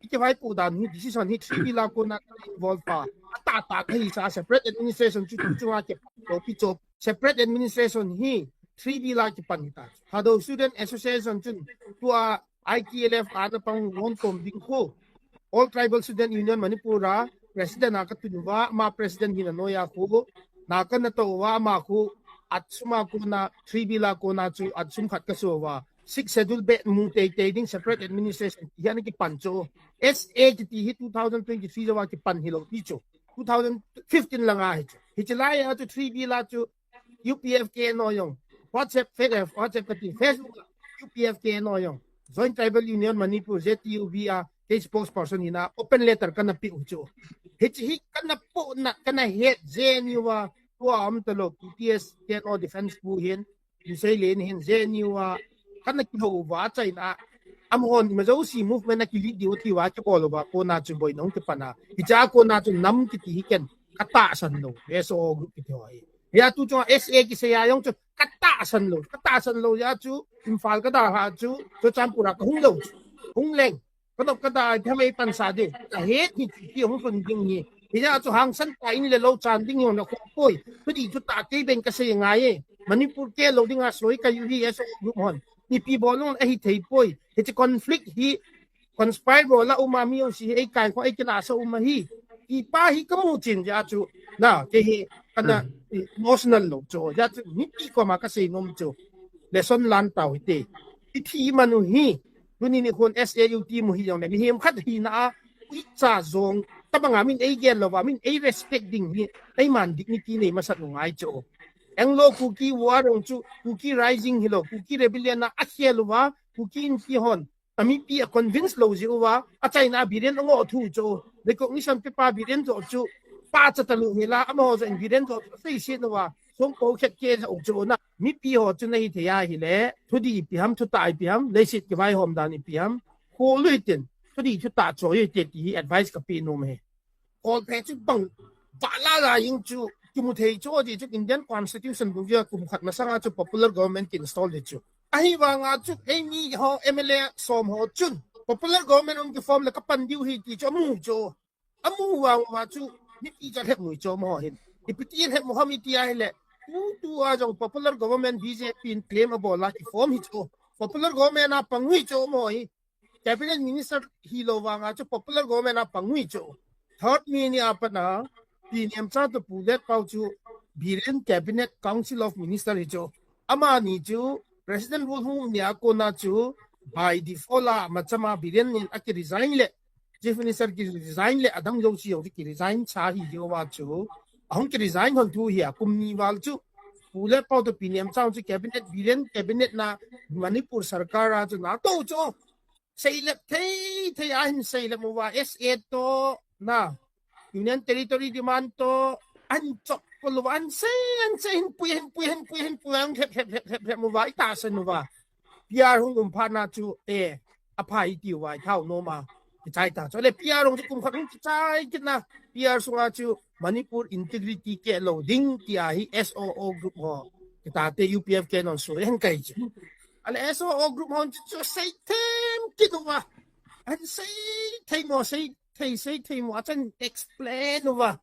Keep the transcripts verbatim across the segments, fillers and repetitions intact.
kivaipoh dan hi decision hi three B la kona involve pa. Atah tah kahi sa separate administration chu chu chunga kipan pi chu. Separate administration hi three B la kipan hita. Thadou Student Association chun tua I T L F ana pang lon tom ding khu. All Tribal Student Union Manipur a president a katun uva, ama president hina noiya khu. Na kana to uva ama khu, atsuma kona three B la kona chu atsum khat kaso uva. Sixth Schedule beh mu teitei ding separate administration hi ana kipan chu. S A kiti hi two thousand twenty-three jouva kipan hilou pi chu. Two thousand fifteen langa hi chu. Hiche laiya chu three B la chu U P F K N O jong. WhatsApp, Face-, eh, WhatsApp kati, Facebook, U P F K N O jong. Joint Tribal Union Manipur, J T U B a, kei spokesperson hina, open letter kana pe u chu. Hiche hi kana poh na, kana het J N U a, tua um talou, P T S, K N O Defense Pu hin, Pu Seilen hin, J N U a, kana kihou uva, achaina, amahon, ima jouse movement a kilead diu ati uva, kibol uva, kona chu boina hung kipan a. Hiche a kona chu nam kiti hi ken, katahsan lou, S O O group kiti ho hi. Hia tu chunga S A kisei a jong chu katahsan lou, katahsan lou jeh chu Imphal kada ha chu, Churachandpur a kahung lou chu. Hung leng, kanop kada a ipi ham eipansa ding. Kahet hi chu hung lhun ding hi. Hia chu hangsan tah in le lou chan ding hi hung na khopoi. Thudih thutah kei beng kasei ngai e. Manipur keh lou dinga soi kayu hi S O O group hon. Mipi bol lou ahithei poi. Hiche conflict hi conspire bol a um a mi jouse hi eikai kho eikinasa um ahi. Ipa hi kamu chin jeh chu. Na, kei hi kana emotional lou chu. Jeh chu mipi koma kasei nom chu. Lesson lan tau hite. Ithi man u hi. Tuni nikhon S A U ti mu hi jongle. Mihem khat hina a. Uicha jong. Tabanga min eigel louva. Min ei respect ding hi. Eiman dignity nei masat u ngai chu. Anglo Kuki War jong chu. Kuki Rising hilou. Kuki Rebellion a akhel uva. Kuki Inpi hon. Amipi a convince lou jeh uva, achaina Biren angoh thu chu, recognition paper Biren joh chu, pachat talou hila, amaho joh in Biren joh chu, seiset uva, songko khet keh joh chu na, mipi ho chu nahi thei ahile, thudih ipi ham, thutah ipi ham, leiset kivaihom dan ipi ham, kholui tin, thudih thutah choi u hite ti hi advice kape nom e. Kolphe chu bang, vala la jing chu, kimu thei chu, aji chu Indian Constitution bung jia kum khat masanga chu popular government ki install di chu. Ahivanga chu, eimi ho M L A som ho chun, popular government hung kiform le kapan diu hi ti chu amu chu. Amu vang uva chu, mipi chu alhep mu chu amaho hin. Ipi ti alhep mu ham iti ahile, tutua jong popular government B J P in claim abol a kiform hi chu. Popular government a pang u hi chu amaho hi. Cabinet Minister hilou vanga chu popular government a pang u hi chu. Third mi ni a pat a, Pi Nemchao toh Pu Letpao chu Biren Cabinet Council of Minister hi chu. Amani chu President rule hung nia kona chu by default a machama Biren in aki resign le, Chief Minister ki resign le, adang jouse jong ki resign cha hi jeh uva chu. Ahung ki resign hon thu hi a kum ni val chu. Pu Letpao toh Pi Nemchao chu Cabinet, Biren Cabinet na Manipur Sarkar a chu nato chu. Seilep thei thei ahin seilep uva S A toh na Union Territory demand toh ahin chop pol uva ahin sei ahin sei ahin pui ahin pui ahin pui ahin pui ahin lhep lhep lhep lhep lhep uva itahsan uva. P R hung um phat na chu e apha iti uva ithao nom a kichai ta chu le P R hung chu kum khat hung kichai kit na P R sunga chu Manipur integrity keh lou ding tia hi S O O group ho. Kitate U P F K N O soi hen kai chu. Ale S O O group hon chu, chu sei them kit uva. Ahin sei thei mo, sei thei, sei thei mo, achan explain uva.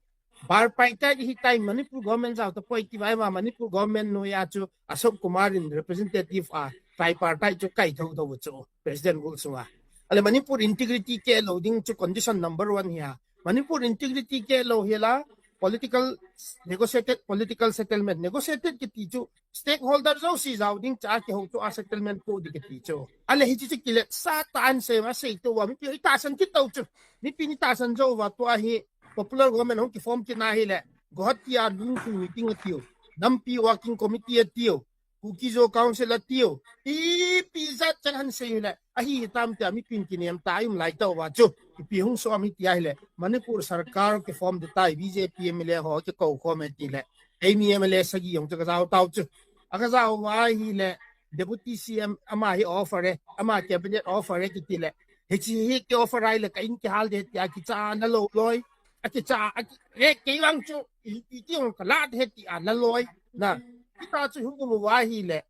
Bar pai tai hi tai Manipur government jao tapoi tivai ma Manipur government noiya chu Ashok Kumar in representative a tripartite chu kai tho tho chu President rule sunga. Ale Manipur integrity keh lou ding chu condition number one hi a. Manipur integrity keh lou hi la political, negotiated political settlement. Negotiated kiti chu stakeholder jouse jao ding cha kihou chu a settlement po ding kiti chu. Ale hiche chu kiletsah tah in sei ma sei tou va mipi itahsan kit tou chu. Mipi ni tahsan jou va tua hi popular government hung kiform kit na hile. Guwahati a lungthim meeting atiu. Nampi working committee atiu. Kuki-Zo Council atiu. Ipi jat chan han sei hile. Ahi hitam tia mipin kinem tah a um lai tauva chu. Ipi hung som hi tia hile. Manipur Sarkar kiform ding tai B J P M L A ho kikou khom e tile. Eimi M L A sagi jong chu kajao tau chu. Akajao uva hile. Deputy C M ama hi offer e. Ama cabinet offer e kitile. Hiche hi ki offer ahile ka in kihal ding tia kicha na lou loi. Akicha, aki, he, kei vang chu, i, i, ti ong kalat he ti a la loi, na. Kita chu hung um uva hile,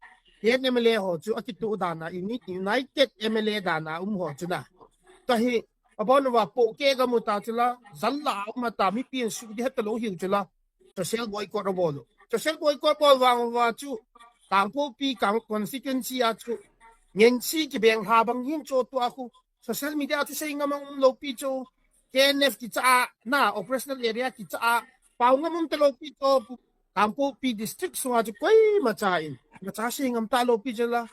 he M L A ho chu, akitoh dan a, uni-, united M L A dan a um ho chu na. Tua hi, Abon uva pohkeh gam u ta chu la, jal la um ta, mipi in suh di het ta lou hiu chu la. Social boycott abol u. Social boycott bol vang uva chu, Kangpokpi, Kang constituency a chu, ngensi kibeng ha bang hin chu tua khu, social media chu sei ngam a um lou pi chu, K N F kicha a, na, operational area kicha a, pao ngam um ta lou pi chu, Kangpokpi district sunga chu koima cha in, ma cha sei ngam ta lou pi chu la,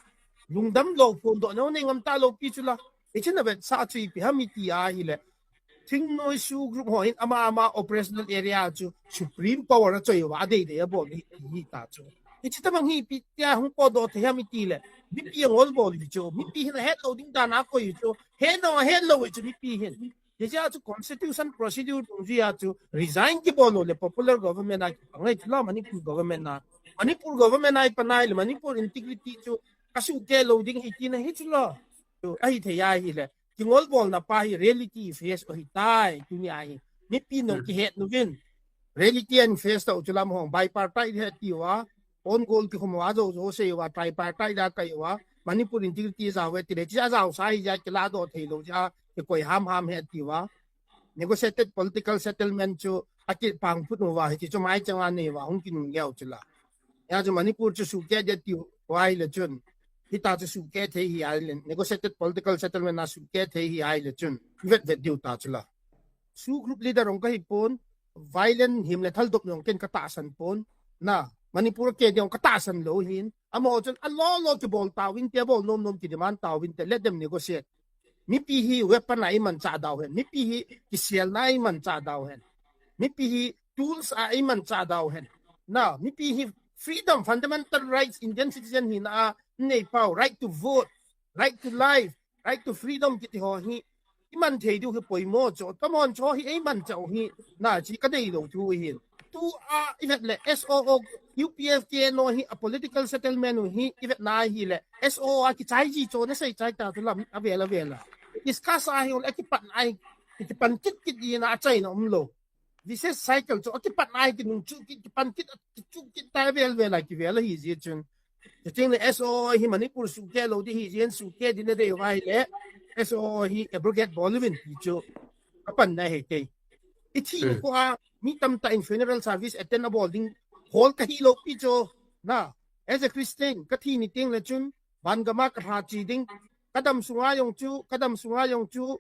lungdam lou phondoh neo nei ngam ta lou pi chu la, hiche na vetsah chu ipi ham iti a hile, Thingnoi SoO group ho hin ama ama operational area chu supreme power a choi uva, adei dei abol hi, hi ta chu. Hiche tabang hi ipi tia hung potdoh thei ham iti le, mipi angol bol hi chu, mipi hin ahet lou ding dan a koi hi chu, het lou, het lou hi chu mipi hin. Hiche a chu constitution procedure dungjui a chu resign kibol lou le popular government a kipang ahi chu la Manipur government a. Manipur government a ipan a hile Manipur integrity chu kasuhkeh lou ding ahi tina hi chu la. Chu ahi thei a hile. Kingol bolna pa hi reality face u ahitai, tuni a hi. Mipi nong kihet uvin. Reality a face tau chu lam hong bipartite het ti uva. Own goal kikhum uva, jou jou sei uva, tripartite a kai uva. Manipur integrity jao ve ti le, chi a jao sa hi ja kiladoh thei lou ja, kikoi ham ham het ti uva. Negotiated political settlement chu akipang phut uva, hiche chu mai chang a nei uva, hung kinung leu chu la. Hia chu Manipur chu suhkeh ding tiu vai le chun. Hita chu suhkeh thei hi ai le, negotiated political settlement na suhkeh thei hi ai le chun. Vet vet diu ta chu la. SoO group leader ong ka hi pon, violent him le thaldop nong ken ka tahsan pon. Na, Manipur a keh ding ong ka tahsan lou hin. Amaho chun, alolo kibol tauvin te, abol nom nom kidemand tauvin te, let them negotiate. Mipi hi weapon a imanchah dau hen. Mipi hi kiselna a imanchah dau hen. Mipi hi tools a imanchah dau hen. Na, mipi hi freedom, fundamental rights, Indian citizen hina a nei pau, right to vote, right to life, right to freedom kiti ho hi iman thei diu hi poimo chu. Tamon chu hi eimanchah u hi, na, chi ka dei lou thu hi. Tu a i vet le S O O, U P F K N O hi a political settlement u hi i vet na hi le S O O a kichai ji chu na sei chai ta tu lam a vel a vel a. Discuss a hi ul a kipan ai, kipan kit kit di na a chai na um lou. Vicious cycle chu a kipan ai kinung chu ki, kipan kit, ki chu kit ta vel vel a kivel a hi ji chun. Chuting le S O O hi Manipur suhkeh lou di hi ji en suhkeh di na dei vai le S O O hi abrogate bol uvin ti chu. Ka pan na he kei. I thi ni ko a mi tamtah in funeral service attend a bol ding hol ka hi lou pi chu. Na, as a Christian, ka thi ni ting le chun, van gam a ka lha chi ding, ka dam sunga jong chu, ka dam sunga jong chu,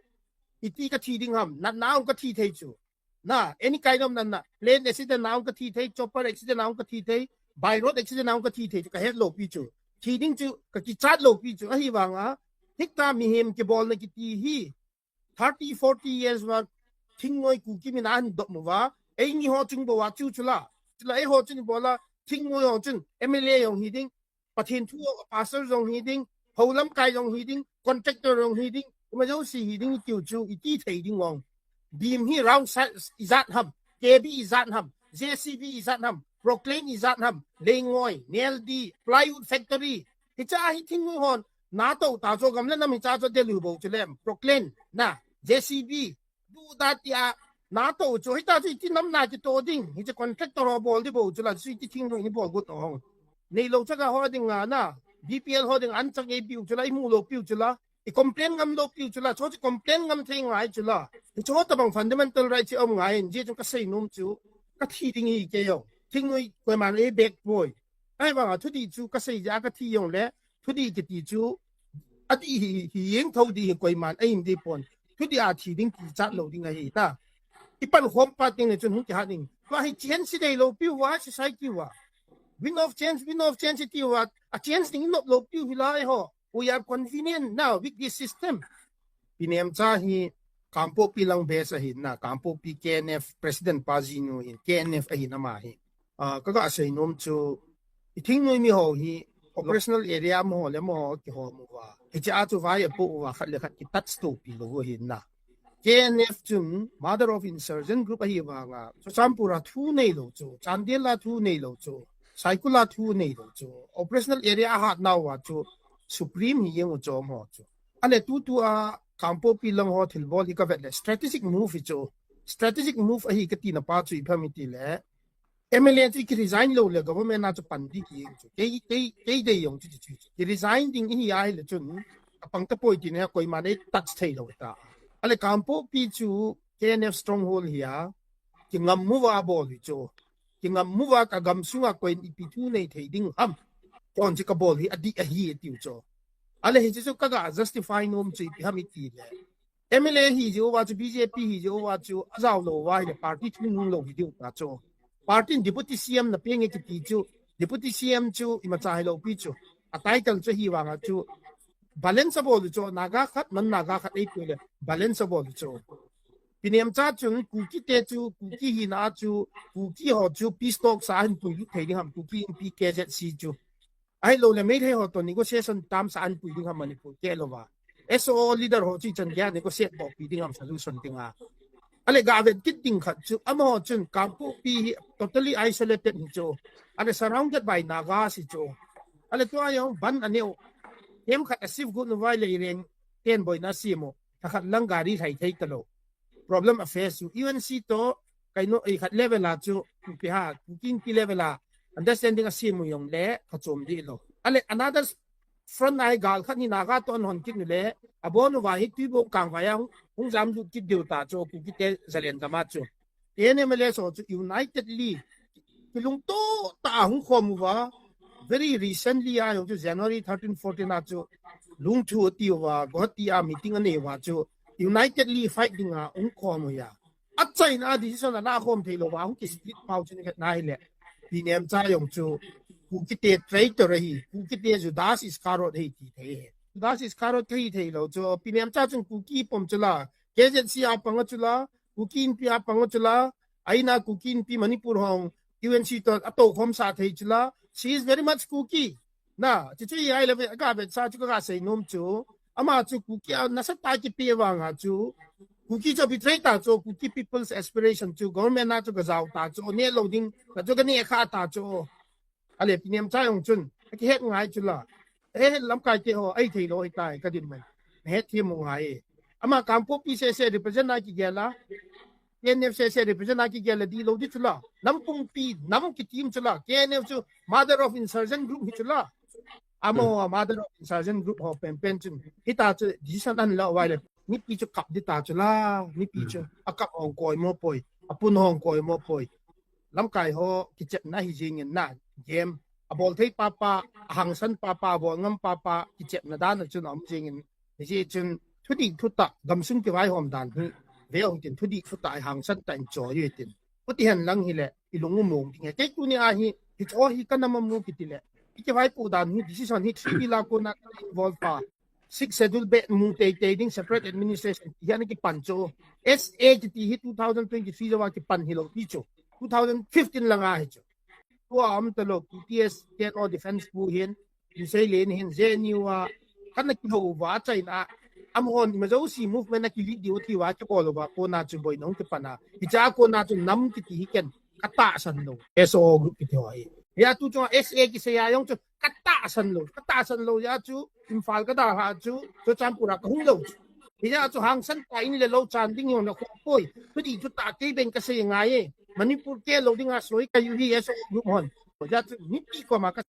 iti ka thi ding ham, natna ong ka thi thei chu. Na, any kind of natna, plane accident na ong ka thi thei, chopper accident na ong ka thi thei, by road accident na ong ka thi thei chu, ka het lou pi chu. Thi ding chu, ka kichat lou pi chu, ahi vang a, hita mihem kibolna kiti hi, thirty, forty years va, Thingnoi Kuki min a hin dop mu va, eini ho chung bou a chu chu la. Chu la eiho chun bol a, Thingnoi ho chun, M L A jong hi ding, Pathen thu a pastor jong hi ding, hou lamkai jong hi ding, contractor jong hi ding, ima jong si hi ding tiu chu, iti thei ding ong. Beam hi round size ijat ham, K B ijat ham, J C B ijat ham, Proclain ijat ham, Leingoi, Neldi, Plywood Factory, Hicha hi Thingnoi hon, na to ta chu gam le nam hicha chu delu bou chu lem, Proclain, na, J C B, du da tia, na to chu, hita chu iti nam na kito ding, hicha contractor ho bol di bou chu la, chu iti Thingnoi ni bol got hong. Neilou chaga ho ding a na, B P L ho ding an chang e piu chu la, imu lou piu chu la, i complain ngam lou piu chu la, chu chu complain ngam thei ngai chu la. Hichu tabang fundamental right chu um ngai, ji chu ka sei nom chu, ka thi ding hi kei jong. Thingnoi koiman ei bek poi. Ahivanga thudih chu ka sei jeh a ka thi jong le, thudih kiti chu, adih hi, hi jeng tho dih hi koiman ei um deh pon. Thudih a thi ding kichat lou ding ahi ta. I pan khom pa teng le chun hung kihat ding. Tua hi change si dei lou piu va, si sai kiu va. Wind of change, wind of change ti va. A change ding i nop lou piu hi lai ho. We are convenient now with this system. Pi Nemcha hi Kangpokpi lang base ahi na, Kangpokpi K N F President pa jinu hi, K N F ahi na ama hi. Ah, ka ga sei nom chu, i Thingnoi mi ho hi, operational area mo ho le mo ho kihom uva. Hiche a chu vai apoh uva khat le khat ki touch to pi lou ahi na. K N F chun mother of insurgent group ahi vanga, Churachandpur a thu neilou chu, Chandel a thu neilou chu, Saikul a thu neilou chu, operational area a hat nau a chu, Supreme hi jeng u chu amaho chu. Ale tutu a Kangpokpi lang ho thilbol hi ka vet le strategic move hi chu. Strategic move ahi ka tina pa chu ipi ham iti le, M L A chu ki resign lou le government a chu pan ding hi jeng chu. Kei, kei, kei dei jong chu chu chu. Ki resign ding ihi ahi le chun, apang tapoi tina koiman ei touch thei lou ta. Ale Kangpokpi chu K N F stronghold hi a, kingam uva bol hi chu. Kingam uva ka gam sunga koiin ipi thu nei thei ding ham. Kon chu ka bol hi adih ahi tiu chu. Ale hichu chu ka ga justify nom chu ipi ham iti le. M L A hi jeh uva chu, B J P hi jeh uva chu, ajao lou uva ahile party thingnung lou hi diu ta chu. Party in Deputy C M na penge kiti chu, Deputy C M chu imacha hilou pi chu. A title chu hi vanga chu, balance abol chu, Naga khat, non Naga khat eipui le, balance abol chu. Pi Nemcha chun, Kuki te chu, Kuki hina chu, Kuki ho chu, peace talk sa ahin pui lut thei ding ham, Kuki Inpi K Z C chu. Ahilou le Meitei ho toh negotiation terms a ahin pui ding ham Manipur keh louva. S O O leader ho chu ichan geiya negotiate bolpi ding ham solution dinga. Ale ga vet kit ding khat chu amaho chun Kangpokpi hi totally isolated hi chu. Ale surrounded by Nagas hi chu. Ale tua jong ban aneo. Kem khat a shift got uva ahile Reang ten boina asem u. Thakhat lang gari lhai thei talou. Problem a face chu U N C toh, kaino, eh, khat level a chu, Kuki ha, Kuki Inpi level a, understanding asem u jongle, phachom dih lou. Ale, another front a hi gal khat hi Naga toh ahon kit u le, abon uva hi Tuibong Kangvai a hung, hung jam lut kit diu ta chu, Kuki te Zalen gam a chu. T N M L S ho chu unitedly, kilungto tah a hung khom uva, very recently a jong chu January thirteen, fourteen a chu, Lungthu ati uva, Guwahati a meeting anei uva chu, unitedly fight dinga hung khom uva. Achaina a decision ana khom thei louva, hung ki split pau chu ni khat na hile. Pi Nemcha jong chu, Kuki te traitor ahi, Kuki te Judas Iscariot ahi ti thei ahi. Judas Iscariot kahi thei lou chu, Pi Nemcha chun Kuki pom chu la, K Z C a pang a chu la, Kuki Inpi a pang a chu la, aina Kuki Inpi Manipur hong U N C toh atou khom sa thei chu la. She is very much Kuki. Na, chu chu hi ahile ve, ka vet sa chu ka, ka sei nom chu. Ama chu Kuki a nasatah a kipe vanga chu. Kuki chu betray ta chu, Kuki people's aspiration chu, government a chu ka jao ta chu, neh lou ding, ka chu ka neh kha ta chu. Ale Pi Nemcha jong chun, akihet ngai chu la. Eh, lamkai te ho, ahi thei lou ahi tai, ka dinmun. Nahet them u ngai e. Ama Kangpokpi sese represent a kigel a. K N F sese represent a kigel a dih lou ding chu la. Nam pumpi, nam kiti um chu la. K N F chu mother of insurgent group hi chu la. Amaho, hmm, mother of insurgent group ho penpen chun. Hita chu decision ahin la uva ahile. Mipi chu kap ding ta chu la. Mipi chu. Hmm. Akap hong koimo poi. Apun hong koimo poi. Lamkai ho kichepna hi jingin na, game. Abol thei papa, ahangsan papa, abol ngam papa, kichepna dan a chun aum jingin. Hijeh chun, thudih thutah, gamsung kivaihom dan hi, ve ung tin, thudih thutah, ahangsan tah in choi u hitin. Hiti hen lang hile, ilung umong ding e. Kei tuni a hi, hicho hi ka nam a mu kiti le. I kivaipoh dan hi, decision hi, three pillar a kona ka involve pa. Sixth Schedule beh mu teitei ding separate administration ti hi ana kipan chu. S A kiti hi two thousand twenty-three jouva kipan hilou pi chu. Two thousand fifteen langa hi chu. Tua um talou P T S, K N O defense pu hin, Lusei Len hin, J N U a, kana kihou uva achaina, amahon, ima jouse movement a kilead diu ati uva, kibol uva, kona chu boina hung kipan a. Hicha kona chu nam kiti hi ken, ka tahsan lou. S O O group kiti ho hi. Hia tu chunga S A kisei a jong chu, ka tahsan lou, ka tahsan lou jeh a chu, Imphal ka dalha chu, Churachandpur a ka hung lou chu. Hijeh a chu hangsan tah in le lou chan ding jong na kho poi. Thudih thutah kei ben ka sei ngai e. Manipur keh lou dinga soi ka u hi S O O group hon. Hijeh a chu mipi koma ka